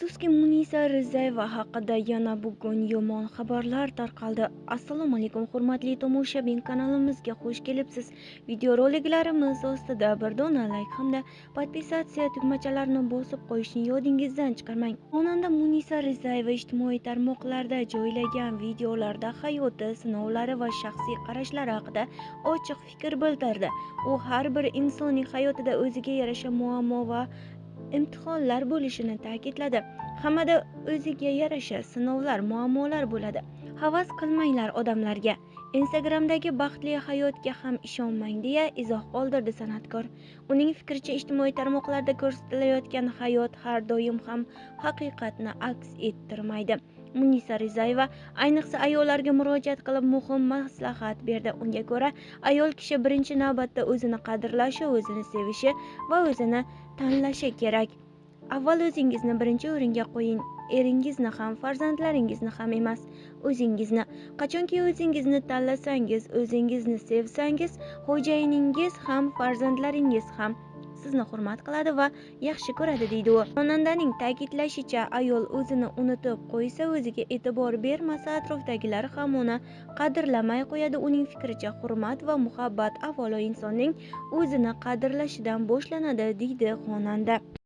Afsuski, Munisa Rizayeva haqida yana bugun yomon xabarlar tarqaldi. Assalomu alaykum, hurmatli tomoshabin, kanalimizga xush kelibsiz. Videoroliklarimiz ostida bir dona like hamda подписаться tugmachalarini bosib qo'yishni yodingizdan chiqarmang. Xonanda Munisa Rizayeva ijtimoiy tarmoqlarda joylagan videolarda hayoti, sinovlari va shaxsiy qarashlari haqida ochiq fikr bildirdi. U har bir insonning hayotida o'ziga yarasha muammo va imtihonlar bo'lishini ta'kidladi. Hammada o'ziga yarasha sinovlar, muammolar bo'ladi. Havas qilmanglar odamlarga. Instagramdagi baxtli hayotga ham ishonmang, deya izoh qoldirdi san'atkor. Uning fikricha, ijtimoiy tarmoqlarda ko'rsatilayotgan hayot har doim ham haqiqatni aks ettirmaydi. Munisa Rizayeva ayniqsa ayollarga murojaat qilib muhim maslahat berdi. Unga ko'ra, ayol kishi birinchi navbatda o'zini qadrlashi, o'zini sevishi va o'zini tanlashi kerak. Avval o'zingizni birinchi o'ringa qo'ying. Eringizni ham, farzandlaringizni ham emas, o'zingizni. Qachonki o'zingizni tanlasangiz, o'zingizni sevsangiz, xo'jayiningiz ham, farzandlaringiz ham sizni hurmat qiladi va yaxshi ko'radi, deydi u. Xonandaning ta'kidlashicha, ayol o'zini unutib qo'ysa, o'ziga e'tibor bermasa, atrofdagilar ham uni qadrlamay qo'yadi. Uning fikricha, hurmat va muhabbat avvalo insonning o'zini qadrlashidan boshlanadi, deydi xonanda.